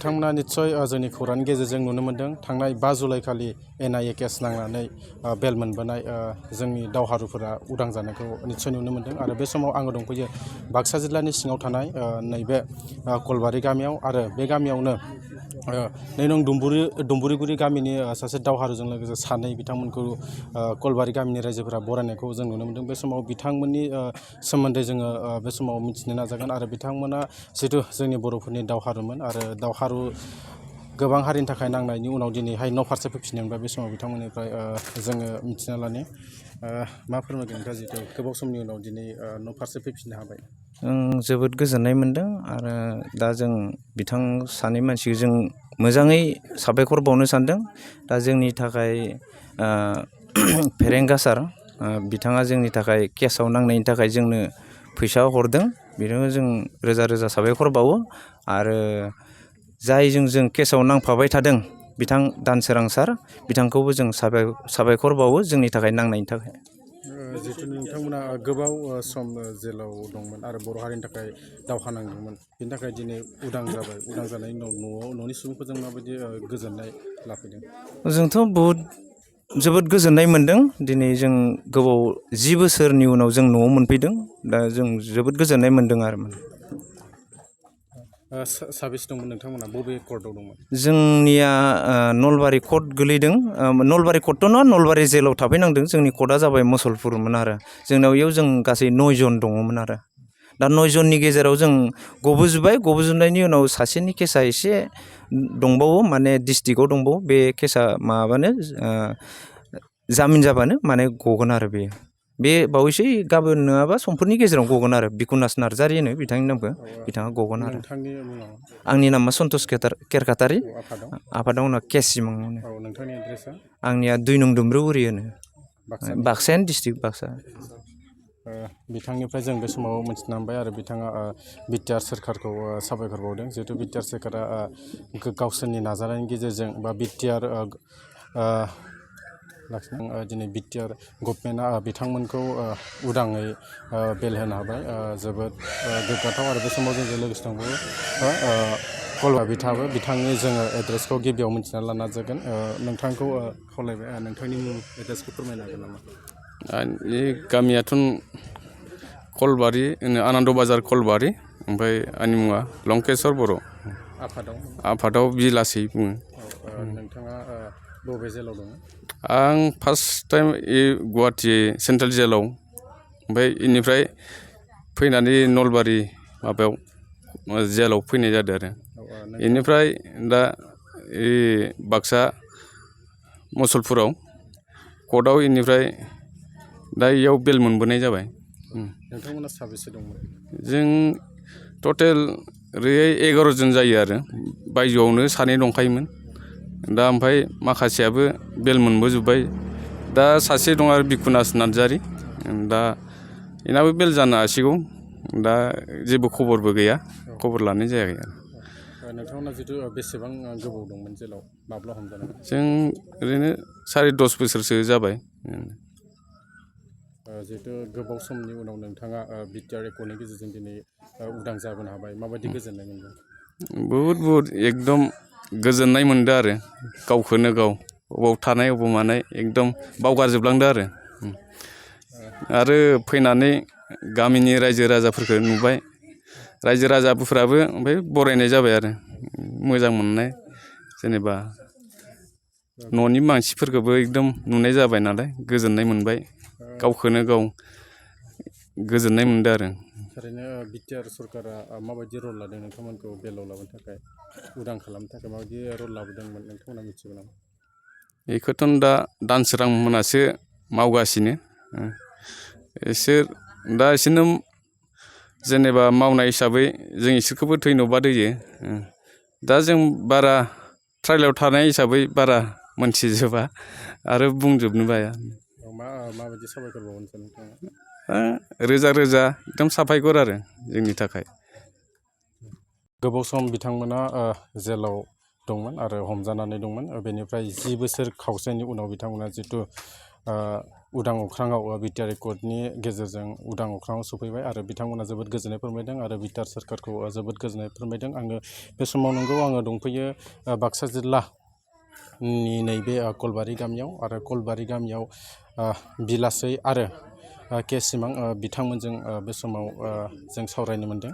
बिथांमोना निस्सय जोंनि खौरांनि गेजेरजों नुनो मोन्दों थांनाय 5 जुलाइ खालि NIA केस नांनानै बेल मोनबोनाय जोंनि दावहारुफोरा उदां जानायखौ निस्सय नुनो मोन्दों आरो बे समाव आङो दंफैयो बाक्सा जिल्लानि सिङाव थानाय नैबे कलबारि गामियाव आरो बे गामियावनो नै नं दुम्बुरिगुरि गामिनि सासे दावहारुजों लोगोसे सानै बिथांमोनखौ कलबारि गामिनि रायजोफोरा बरायनायखौ जों नुनो मोन्दों बे समाव बिथांमोननि सोमोन्दै जोङो बे समाव मिथिनो नाजागोन आरो बिथांमोना जिहेतु जोंनि बर'फोरनि दावहारुमोन आरो दावहारु गोबां हारिनि थाखाय नांनायनि उनाव दिनैहाय न' फारसे फैफिनदोंबा बे समाव बिथांमोननिफ्राय जोङो मिथिना लानि मा फोरमायगोन नोंथाङा जिहेतु गोबाव समनि उनाव दिनै न' फारसे फैफिननो हाबाय जोबोद गोजोननाय मोन्दों आरो दा जों बिथां सानै मानसिखौ जों मोजाङै साबायखर बावनो सानदों दा जोंनि थाखाय फेरेंगा सार बिथाङा जोंनि थाखाय केसआव नांनायनि थाखाय जोंनो फैसा हरदों बेनो जों रोजा रोजा साबायखर बावो आरो जायजों जों केसआव नांफाबाय थादों बिथां दानसोरां सार बिथांखौबो जों साबायखर बावो जोंनि थाखाय नांनायनि थाखाय जिहेतु नोंथांमोना गोबाव सम जेलाव दंमोन आरो बर' हारिनि थाखाय दावहा नांदोंमोन बेनि थाखाय दिनै उदां जाबाय उदां जानायनि उनाव न'नि सुबुंफोरजों माबायदि गोजोननाय लाफैदों जोंथ' जोबोद गोजोननाय मोन्दों दिनै जों गोबाव 10 बोसोरनि उनाव जों न'आव मोनफैदों दा जों जोबोद गोजोननाय मोन्दों आरो साबेसे दंमोन नोंथांमोना बबे कर्टआव दंमोन जोंनिया नलबारि कर्ट गोलैदों नलबारि कर्टथ' नङा नलबारि जेलाव थाफैनांदों जोंनि कर्टआ जाबाय मुसलपुरमोन आरो जोंनाव इयाव जों गासै 9 जन दङमोन आरो दा 9 जननि गेजेराव जों गबोजोबनायनि उनाव सासेनि केसा एसे दंबावो माने डिस्ट्रिक्टआव दंबावो बे केसा माबानो जामिन जाबानो माने गगोन आरो बे बावैसो गाबोन नङाबा समफोरनि गेजेराव गगोन आरो बिकुनास नार्जारि होनो बिथांनि नामखौ बिथाङा गगोन आरो आंनि नामा सन्तोष केरकाटारि आफादाव उनाव केसिमोन आंनिया 2 नं दुम्ब्रुगुरि होनो बाक्सायानो डिस्ट्रिक्ट बाक्सा बिथांनिफ्राय जों बे समाव मिथिना मोनबाय आरो बिथाङा बिटिआर सोरखारखौ साबायखर बावदों जिहेतु बिटिआर सोरखारा गावसोरनि नाजानायनि गेजेरजों बा बिटिआर दिनै बिटिआर गभर्नमेन्टआ बिथांमोनखौ उदाङै बेल होनो हाबाय जोबोद गोग्गाथाव आरो बे समाव जोंजों लोगोसे दंबावो कलबारि बिथांनि जोङो एड्रेसखौ गिबियाव मिथिना लानो नाजागोन नोंथांखौ खावलायबाय नोंथांनि मुं एड्रेसखौ फोरमायनो हागोन नामा गामियाथ' कलबारि आनन्द बाजार कलबारि ओमफ्राय आंनि मुङा लंकेश्वर बर' आफादाव बिलासि बुङो नोंथाङा बबे जेलाव दङ आं फार्स्ट टाइम गुवाहाटि सेन्ट्रेल जेलाव ओमफ्राय बेनिफ्राय फैनानै नलबारि माबायाव जेलाव फैनाय जादों आरो बेनिफ्राय दा बाक्सा मुसलपुराव कर्टआव बेनिफ्राय दा इयाव बेल मोनबोनाय जाबाय नोंथांमोना साबेसे दंमोन जों टटेल ओरैहाय 11 जन जायो आरो बायजोआवनो 2 दंखायोमोन दा ओमफ्राय माखासेयाबो बेल मोनबोजोब्बाय दा सासे दं आरो बिकुनास नार्जारि दा बेनाबो बेल जानो हासिगौ दा जेबो खबरबो गैया खबर लानाय जायाखै आरो नोंथांमोना जितु बेसेबां गोबाव दंमोन जेलाव माब्ला हमजानाय जों ओरैनो 10.5 बोसोरसो जाबाय जिहेतु गोबाव समनि उनाव नोंथाङा बिटिआर एकर्डनि गेजेरजों दिनै उदां जाबोनो हाबाय माबायदि गोजोननाय मोनदों बहुद एकदम गोजोननाय मोनदों आरो गावखौनो गाव अबाव थानाय अबाव मानाय एकदम बावगारजोबलांदों आरो फैनानै गामिनि रायजो राजाफोरखौ नुबाय रायजो राजाफोराबो ओमफ्राय बरायनाय जाबाय आरो मोजां मोननाय जेनेबा न'नि मानसिफोरखौबो एकदम नुनाय जाबाय नालाय गोजोननाय मोनबाय गावखौनो गाव गोजोननाय मोनदों आरो थारैनो बिटिआर सरकारा माबायदि रल लादों नोंथांमोनखौ बेलाव लाबोनो थाखाय उदां खालामनो थाखाय माबायदि रल लाबोदोंमोन नोंथांमोना मिथिगौ नामा बेखौथ' दा दानसोरां मोनासो मावगासिनो इसोर दा इसोरनो जेनेबा मावनाय हिसाबै जों इसोरखौबो धन्यबाद होयो दा जों बारा ट्रायेलाव थानाय हिसाबै बारा मोनथिजोबा आरो बुंजोबनोबो हाया माबायदि साबायखर बावनो सानो नोंथाङा रोजा रोजा एकदम साबायखर आरो जोंनि थाखाय गोबाव सम बिथांमोना जेलाव दंमोन आरो हमजानानै दंमोन बेनिफ्राय 10 बोसोर खावसेनि उनाव बिथांमोना जितु उदां अख्राङाव बिटिआर एकर्डनि गेजेरजों उदां अख्राङाव सफैबाय आरो बिथांमोना जोबोद गोजोननाय फोरमायदों आरो बिटिआर सोरखारखौ जोबोद गोजोननाय फोरमायदों। आङो बे समाव नंगौ आङो दंफैयो बाक्सा जिल्लानि नैबे कलबारि गामियाव आरो कलबारि गामियाव बिलासै आरो के सिमां बिथांमोनजों बे समाव जों सावरायनो मोनदों।